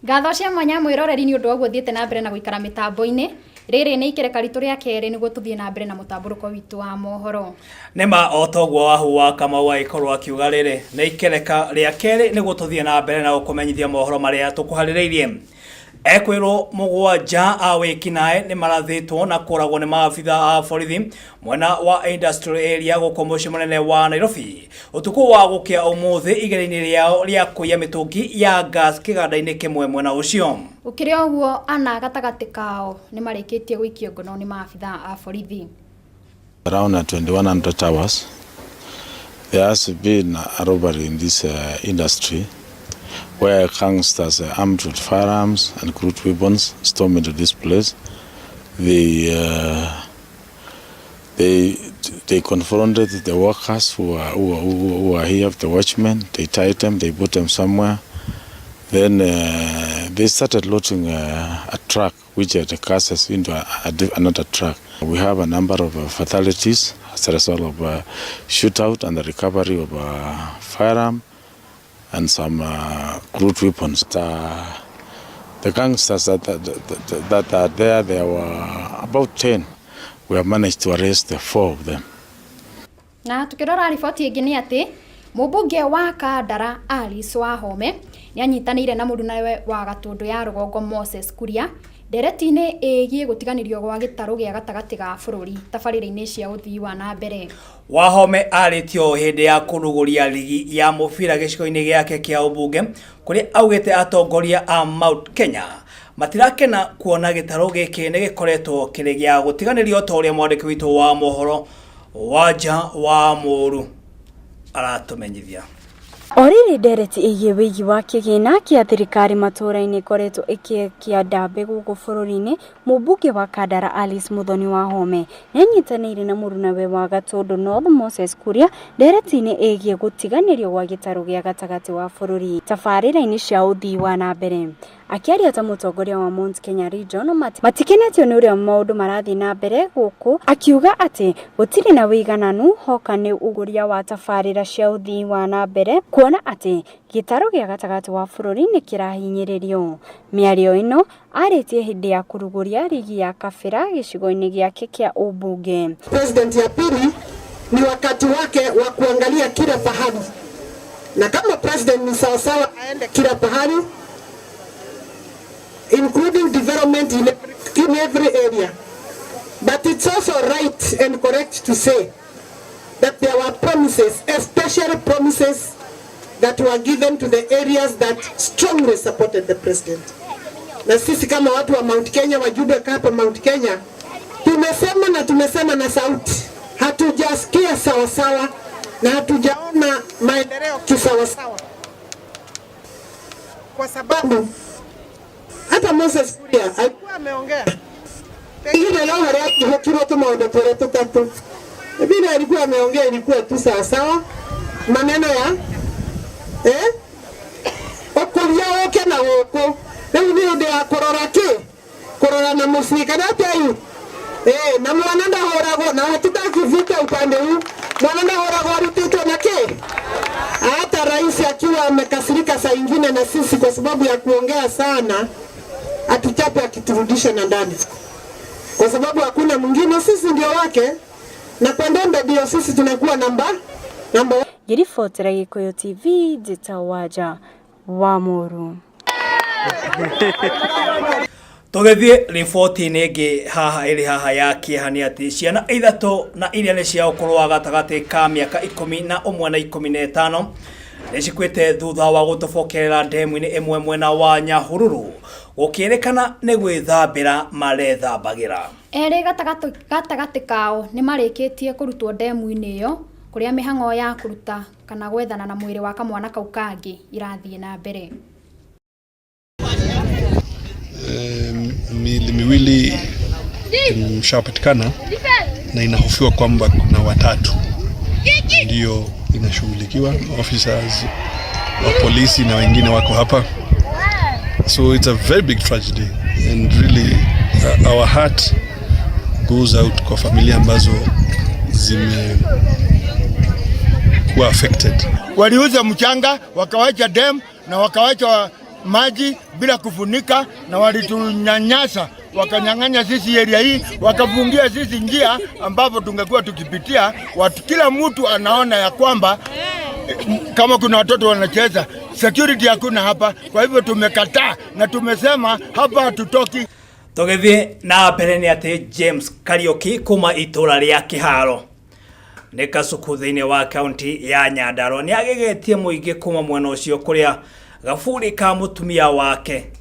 Ngatho cia mwanya mwĩroreri nĩ ũndũ wa ũguo thiĩte na mbere na gũikara mĩtambo-inĩ. Rĩrĩ nĩ ikereka ritũ rĩa kerĩ nĩguo tũthiĩ na mbere na mũtambũrũko witũ wa mohoro. Nĩma o toguo Wahu wa Kamau agĩkorwo akiuga, rĩrĩ nĩ ikereka rĩa kerĩ nĩguo tũthiĩ na mbere na gũkũmenyithia mohoro marĩa tũkũharĩrĩirie. Ekwĩrwo 7 a wĩkinaĩ nĩ marathĩtwo na kũragwo nĩ maabitha a borithi mwena wa industrial area gũkũ mũciĩ mũnene wa Nairobi ũtukũ wa gũkĩa ũmũthĩ igeria-inĩ rĩao rĩa kũiya mĩtũngi ya gas kĩganda-inĩ kĩmwe mwena ũcio. Gũkĩrĩ ũguo, 4 gatagatĩ kao nĩ marĩkĩtie gũikio ngono nĩ maabitha a borithi. Around 2100 hours, there has been a robbery in this industry where gangsters armed with firearms and crude weapons stormed into this place. They confronted the workers who are here, the watchmen. They tied them, they put them somewhere. Then they started loading a truck which had gases into another truck. We have a number of fatalities as a result of shootout and the recovery of a firearm and some crude weapons. The gangsters that are there, there were about 10. We have managed to arrest the 4 of them. Na tukirora riboti ĩngĩ nĩ atĩ mũmbunge wa Kandara Alice Wahome nĩ anyitanĩire na mũrunawe wa Gatũndũ ya rũgongo Moses Kuria ndereti-inĩ ĩgiĩ gũtiganĩrio gwa gĩtarũ gĩa gatagatĩ ga bũrũri tabarĩra-inĩ cia ũthii wa na mbere. Wahome arĩtio hĩndĩ ya kũrugũria ligi ya mũbira gĩcigo-inĩ gĩake kĩa ũmbunge kũrĩa augĩte atongoria a Mount Kenya matirakena kuona gĩtarũ gĩkĩ nĩ gĩkoretwo kĩrĩ gĩa gũtiganĩrio ta ũrĩa mwandĩki witũ wa mohoro Wanja wa Mũru aratũmenyithia. O rĩrĩ ndereti ĩgiĩ wĩigi wa kĩgĩna kĩa thirikari matũũra-inĩ ĩkoretwo ĩkĩekia ndambĩ gũkũ bũrũri-inĩ, mũmbunge wa Kandara Alice Muthoni Wahome nĩanyitanĩire na mũrunawe wa Gatũndũ North Moses Kuria ndereti-inĩ ĩgiĩ gũtiganĩrio gwa gĩtarũ gĩa gatagatĩ wa bũrũri tabarĩra-inĩ cia ũthii wa na mbere. Akĩaria ta mũtongoria wa Mount Kenya Region, matikenetio nĩ ũrĩa maũndũ marathiĩ na mbere gũkũ, akiuga atĩ gũtirĩ na wĩigananu hoka nĩ ũgũria wa tabarĩra cia ũthii wa na mbere, kuona atĩ gĩtarũ gĩa gatagatĩ wa bũrũri nĩ kĩrahinyĩrĩrio. Mĩario ĩno arĩtie hĩndĩ ya kũrugũria rigi ya kabĩra gĩcigo-inĩ gĩake kĩa ũmbunge. President ya pili ni wakati wake wa kuangalia kila pahali, na kama president ni sawasawa aende kila pahali including development in every area. But it's also right and correct to say that there were promises, especially promises that were given to the areas that strongly supported the president. Na sisi kama watu wa Mount Kenya, wajumbe hapa Mount Kenya, tumesema na tumesema na sauti, hatujasikia sawasawa na hatujaona maendeleo kisawasawa, kwa sababu hata Moses Kuria alikuwa ameongea pengine leo harĩa tukirwo tumaũndũ tũrĩa tũtatũ vile alikuwa ameongea ilikuwa tu sawasawa, maneno ya ũkũria ũke na gũkũ rĩu nĩ ũndũ wa kũrora kĩ kũrora na mũciĩ kana atĩa na mwana ndahũragwo na hatutaki vita upande huu. Mwana ndahũragwo arutĩtwo na kĩ. Hata rais akiwa amekasirika saa ingine na sisi kwa sababu ya kuongea sana, atuchape akiturudisha na ndani, kwa sababu hakuna mwingine, sisi ndio wake, na kwa Ndembe ndio sisi tunakuwa namba. Ngĩribotera Gĩkũyũ TV, njĩtagwo Wanja wa Mũru. Tũgĩthiĩ riboti-inĩ ĩngĩ haha ĩrĩ haha ya kĩeha nĩ atĩ ciana 3 na iria nĩ cia ũkũrũ wa gatagatĩ ka mĩaka 11 na 15 nĩ cikuĩte thutha wa gũtobokerera ndemu-inĩ ĩmwe mwena wa Nyahururu gũkĩrĩkana nĩ gwĩthambĩra marethambagĩra. 2 gatagatĩ kao nĩ marĩkĩtie kũrutwo ndemu-inĩ ĩyo kũrĩa mĩhang'o ya kũruta kana gwethana na mwĩrĩ wa kamwana kau kangĩ irathiĩ na mbere. Miili 2 imeshapatikana na inahofiwa kwamba kuna 3 ndio inashughulikiwa. Officers wa polisi na wengine wako hapa, so it's a very big tragedy and really our heart goes out kwa familia ambazo zimekuwa affected. Waliuza mchanga wakawacha dam na wakawacha maji bila kufunika, na walitunyanyasa wakanyang'anya sisi area hii, wakafungia sisi njia ambapo tungekuwa tukipitia. Watu, kila mtu anaona ya kwamba kama kuna watoto wanacheza, security hakuna hapa. Kwa hivyo tumekataa na tumesema hapa hatutoki. Tũgĩthiĩ na mbere nĩ atĩ James Kariuki kuma itũra rĩa Kĩharo nĩ Kasuku thĩinĩ wa kaunti ya Nyandarua nĩ agegetie mũingĩ kuma mwena ũcio kũrĩa gaburi ka mũtumia wake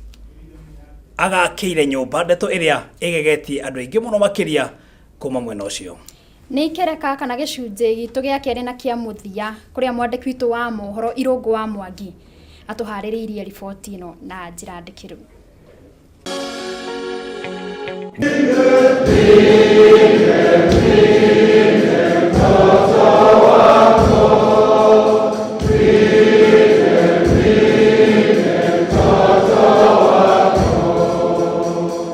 agakĩire nyũmba, ndeto ĩrĩa ĩgegetie andũ aingĩ mũno makĩria kuma mwena ũcio. Nĩ ikereka kana gĩcunjĩ gitũ gĩa kerĩ na kĩa mũthia kũrĩa mwandĩki witũ wa mohoro Irũngũ wa Mwangi atũharĩrĩirie riboti ĩno na njĩra ndikĩru.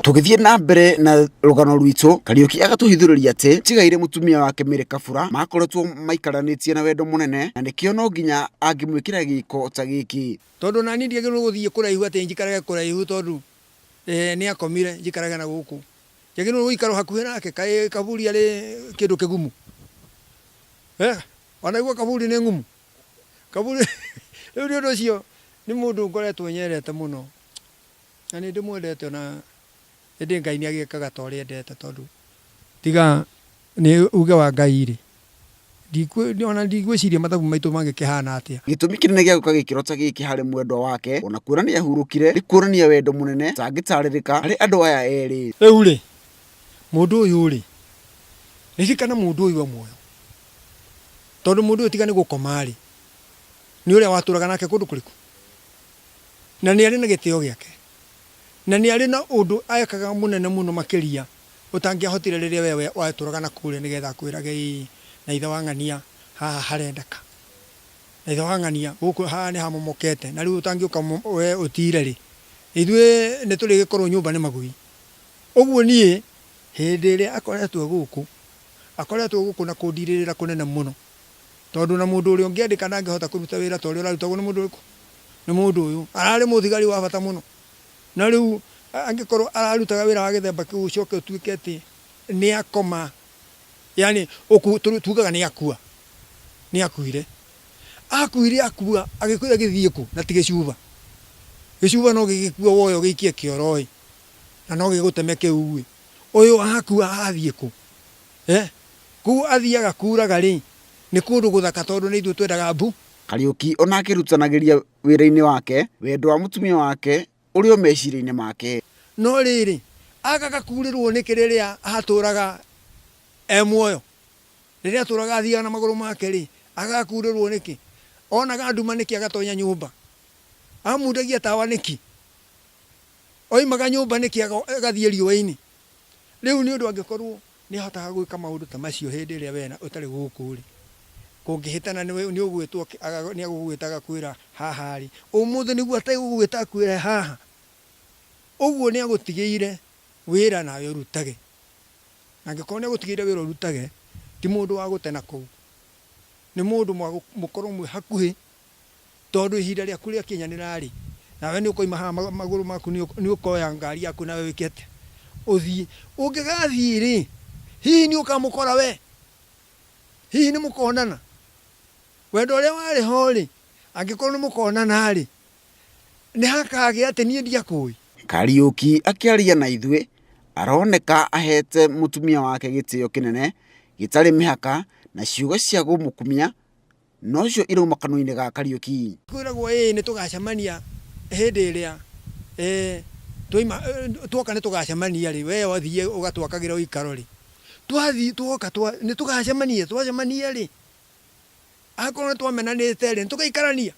Tũgĩthiĩ na mbere na rũgano rwitũ, Kariũki agatũhithũrĩria atĩ tigaire mũtumia wake Mary Kabura makoretwo maikaranĩtie na wendo mũnene na nĩkĩo no nginya angĩmwĩkĩra gĩko ta gĩkĩ. Tondũ nani ndiagĩrĩirwo gũthiĩ kũraihu atĩ njikarage kũraihu tondũ nĩ akomire njikarage na gũkũ, njagĩrĩirwo gũikara hakuhĩ nake. Kaĩ kaburi arĩ kĩndũ kĩgumu? Wanaigua kaburi nĩ ng'umu kaburi. Rĩu nĩ ũndũ ũcio nĩ mũndũ ngoretwo nyendete mũno na nĩ ndĩmwendete, ona ĩndĩ Ngai nĩ agĩkaga ta ũrĩa endete, tondũ tiga nĩ uge wa Ngai rĩ, ona ndigwĩciria mathabu maitũ mangĩkĩhana atĩa. Gĩtũmi kĩnene gĩa gwĩka gĩkĩro ta gĩkĩ harĩ mwendwa wake ona kuonania ahurũkire nĩ kuonania wendo mũnene ũtangĩtarĩrĩka harĩ andũ aya erĩ. Rĩu rĩ, mũndũ ũyũ rĩ, ririkana mũndũ ũyũ e muoyo, tondũ mũndũ ũyũ tiga nĩ gũkoma rĩ, nĩ ũrĩa watũraga nake kũndũ kũrĩkũ, na nĩ arĩ na gĩtĩo gĩake, na nĩ arĩ na ũndũ ekaga mũnene mũno makĩria ũtangĩahotire rĩrĩa we watũraga na kũrĩa, nĩgetha akwĩrage ĩĩ na ithe wa ng'ania haha harendeka, na ithe wa ng'ania gũkũ haha nĩ hamomokete, na rĩu ũtangĩũka we ũtire rĩ, ithuĩ nĩ tũrĩgĩkorwo nyũmba nĩ magui. Ũguo niĩ hĩndĩ ĩrĩa akoretwo gũkũ, akoretwo gũkũ na kũndirĩrĩra kũnene mũno, tondũ na mũndũ ũrĩa ũngĩandĩka ndangĩhota kũruta wĩra ta ũrĩa ũrarutagwo nĩ mũndũ ũrĩkũ, nĩ mũndũ ũyũ. Ararĩ mũthigari wa bata mũno, na rĩu angĩkorwo ararutaga wĩra wa gĩthemba kĩu, ũcoke ũtuĩke atĩ nĩ akoma, yani tugaga nĩ akua, nĩ akuire, akuire, akua, agĩkwĩra gĩthiĩ kũ? Na ti gĩcuba, gĩcuba no gĩgĩkua woyo gĩikie kĩoro ĩ, na no gĩgũteme kĩu ĩ. Ũyũ akua athiĩ kũ? Kũu athiaga kuraga rĩ, nĩ kũndũ gũthaka, tondũ nĩ ithuĩ twendaga mbu. Kariũki ona akĩrutanagĩria wĩra-inĩ wake, wendo wa mũtumia wake ũrĩ o meciria-inĩ make. No rĩrĩ, agaga kurĩrwo nĩkĩ rĩrĩa atũraga e muoyo, rĩrĩa atũraga athiaga na magũrũ make rĩ, agaga kurĩrwo nĩkĩ? Onaga nduma nĩkĩ agatonya nyũmba? Amundagia tawa nĩkĩ? Oimaga nyũmba nĩkĩ agathiĩ riũa-inĩ? Rĩu nĩ ũndũ angĩkorwo nĩ ahotaga gwĩka maũndũ ta macio hĩndĩ ĩrĩa we ũtarĩ gũkũ rĩ, kũngĩhĩtana nĩ ũgwĩtwo, nĩ agũgwĩta agakwĩra haha rĩ, ũmũthĩ nĩguo ategũgwĩta akwĩre haha. Ũguo nĩ agũtigĩire wĩra nawe ũrutage, na angĩkorwo nĩ agũtigĩire wĩra ũrutage, ti mũndũ wa gũte na kũu, nĩ mũndũ mũkorwo mwĩ hakuhĩ, tondũ ihinda rĩaku rĩakinyanĩra rĩ, nawe nĩ ũkoima haha magũrũ maku, nĩ ũkoya ngari yaku nawe wĩke atĩa, ũthiĩ. Ũngĩgathiĩ rĩ, hihi nĩ ũkamũkora we? Hihi nĩ mũkonana? Wendo ũrĩa warĩ ho rĩ, angĩkorwo nĩ mũkonana rĩ, nĩ hakagĩa atĩ niĩ ndiakũĩ? Kariũki akĩaria na ithuĩ aroneka ahete mũtumia wake gĩtĩo kĩnene gĩtarĩ mĩhaka, na ciugo cia kũmũkumia nocio irauma kanua-inĩ ga Kariũki. Kwĩragwo ĩĩ nĩ tũgacemania hĩndĩ ĩrĩa twaima twoka, nĩ tũgacemania rĩ, we wathiĩ ũgatwakagĩra ũikaro rĩ, twathiĩ twoka nĩ tũgacemania, twacemania rĩ, akorwo nĩ twamenanĩte rĩ, nĩ tũgaikarania,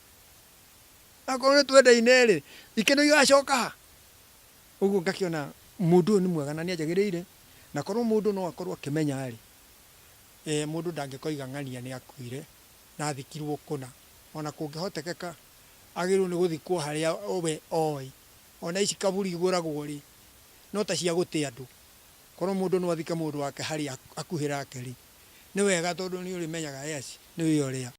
akorwo nĩ twendaine rĩ, ikeno igacoka ha? Ũguo ngakĩona mũndũ ũyũ nĩ mwega na nĩ anjagĩrĩire, na korwo mũndũ no akorwo akĩmenya rĩ, mũndũ ndangĩkoiga ng'ania nĩ akuire na athikirwo kũna. Ona kũngĩhotekeka agĩrĩirwo nĩ gũthikwo harĩa we oĩ. Ona ici kaburi igũragwo rĩ, no ta cia gũte andũ. Korwo mũndũ no athike mũndũ wake harĩa hakuhĩ nake rĩ, nĩ wega, tondũ nĩ ũrĩmenyaga yes nĩwe ũrĩa.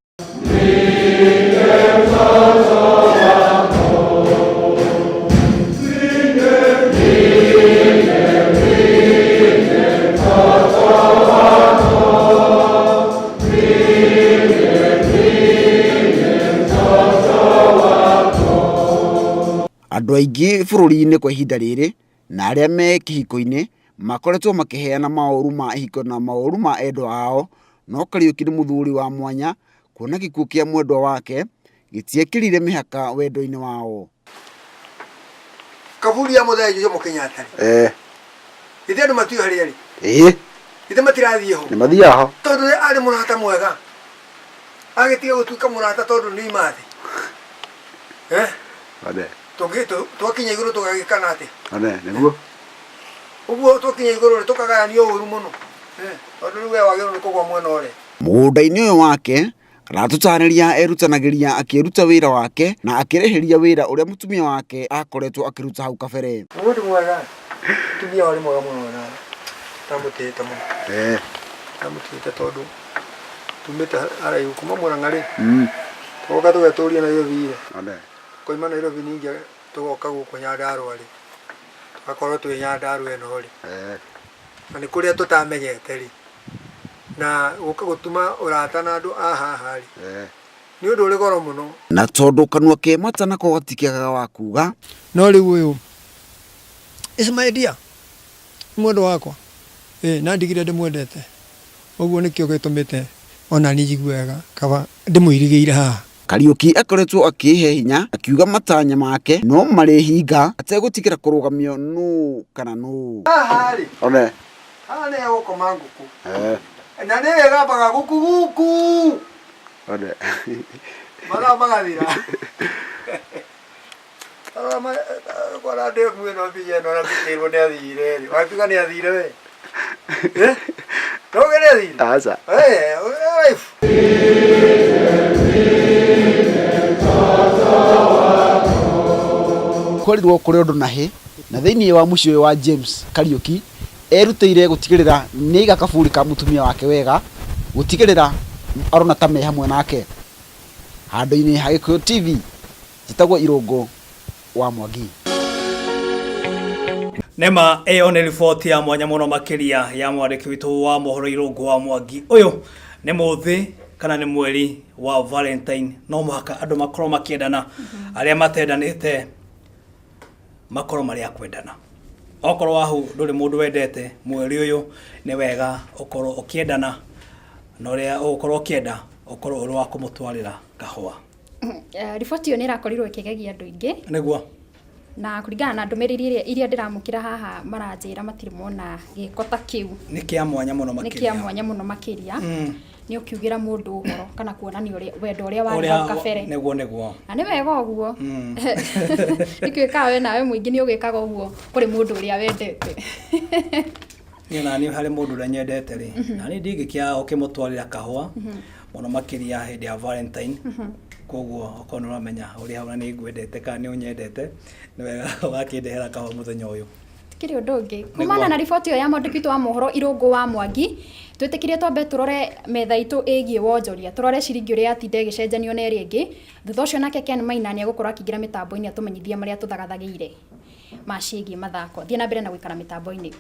Andũ aingĩ bũrũri-inĩ kwa ihinda rĩrĩ na arĩa me kĩhiko-inĩ makoretwo makĩheana maũru ma ihiko na maũru ma endwa ao, no Kariũki nĩ mũthuri wa mwanya kuona gĩkuũ kĩa mwendwa wake gĩtiekĩrire mĩhaka wendo-inĩ wao. Kaburi ya mũthee Jomo Kenyatta rĩ, Eh, githĩ andũ matiũĩ harĩa arĩ? Ĩĩ. Githĩ matirathiĩ ho? Nĩ mathiaga ho. Tondũ arĩ mũrata mwega, agĩtiga gũtuĩka mũrata tondũ nĩ ima thĩ. Eh? One, Tũngĩ twakinya igũrũ tũgagĩkana atĩa? One, nĩguo. Ũguo twakinya igũrũ rĩ, tũkagayanio ũru mũno. Eh, tondũ rĩu we wagĩrĩirwo nĩ kũgwa mwena ũrĩa. Mũgũnda-inĩ ũyũ wake aratũtarĩria erutanagĩria akĩruta wĩra wake na akĩrĩhĩria wĩra ũrĩa mũtumia wake akoretwo akĩruta hau kabere. Mũndũ mwega, mũtumia warĩ mwega mũno na ndamũtĩĩte mũno. Eh. Ndamũtĩĩte tondũ tumĩte haraihu kuma Mũrang'a rĩ, tũgoka tũgetũria Nairobi rĩ, One. tũkoima Nairobi ningĩ tũgoka gũkũ Nyandarũa rĩ, tũgakorwo twĩ Nyandarũa ĩno rĩ, Eh. na nĩ kũrĩa tũtamenyete rĩ, na gũka gũtuma ũrata na andũ a haha rĩ, Eh. nĩ ũndũ ũrĩ goro mũno. Na tondũ kanua ke mata nako gatikĩagaga wa kuga. No rĩu ũyũ is my dear, nĩ mwendwa wakwa, ĩĩ na ndigire ndĩmwendete, ũguo nĩkĩo gĩtũmĩte ona niĩ njigue wega kaba ndĩmũirigĩire haha. Kariũki akoretwo akĩĩhe hinya akiuga matanya make no marĩhinga ategũtigĩra kũrũgamio nũ kana nũ. Haha rĩ, One. haha nĩ hegũkoma ngũkũ, Eh. na nĩyo ĩgambaga gũku guku, One. mathaa magathira. Tarora kora ndemu ĩno mbia ĩno na ndĩkĩrwo nĩ athire rĩ, wakiuga nĩ athire we. Eh? Ndauga nĩ athire? Aca. Eh, wife. Kwerirwo kũrĩ ũndũ na hĩ na thĩinĩ wa mũciĩ ũyũ wa James Kariũki erutĩire gũtigĩrĩra nĩaiga kaburi ka mũtumia wake wega gũtigĩrĩra arona ta me hamwe nake. Handũ-inĩ ha Gĩkũyũ TV njĩtagwo Irũngũ wa Mwangi. Nema ĩyo nĩ riboti ya mwanya mũno makĩria ya mwandĩki witũ wa mohoro Irũngũ wa Mwangi. Ũyũ nĩ mũthĩ kana nĩ mweri wa Valentine, no mũhaka andũ makorwo makĩendana, arĩa matendanĩte makorwo marĩ a kwendana. Okorwo wahu ndũrĩ mũndũ wendete, mweri ũyũ nĩ wega ũkorwo ũkĩendana, na ũrĩa ũgũkorwo ũkĩenda ũkorwo ũrĩ wa kũmũtwarĩra kahũa. Riboti ĩyo nĩ ĩrakorirwo ĩkĩgegia andũ aingĩ. Nĩguo. Na kũringana na ndũmĩrĩri iria ndĩramũkĩra haha maranjĩra matirĩ mona gĩko ta kĩu. Nĩ kĩa mwanya mũno Nĩ makĩria. kĩa mwanya mũno makĩria. Nĩ ũkiugĩra mũndũ ũhoro kana kuonania wendo ũrĩa warĩ hau kabere. Nĩguo, nĩguo. Na nĩ wega ũguo. Nĩkĩo kawe we nawe mũingĩ nĩ ũgĩkaga ũguo kũrĩ mũndũ ũrĩa wendete. Niĩ ona niĩ harĩ mũndũ ũrĩa nyendete rĩ, na niĩ ndingĩkĩaga ũkĩmũtwarĩra kahũa mũno makĩria hĩndĩ ya Valentine. Koguo okorwo nĩ ũramenya ũrĩ hau na nĩ ngwendete kana nĩ ũnyendete, nĩ wega ũgakĩndehera kahũa mũthenya ũyũ. Tikĩrĩ ũndũ ũngĩ. Kumana na riboti ĩyo ya mwandĩki witũ wa mohoro Irũngũ wa Mwangi, twĩtĩkĩrie twambe tũrore metha itũ ĩgiĩ wonjoria, tũrore ciringi ũrĩa yatinda ĩgĩcenjanio na ĩrĩa ĩngĩ. Thutha ũcio nake Ken Maina nĩ egũkorwo akĩingĩra mĩtambo-inĩ atũmenyithie marĩa tũthagathagĩire ma ciĩgiĩ mathako. Thiĩ na mbere na gũikara mĩtambo-inĩ.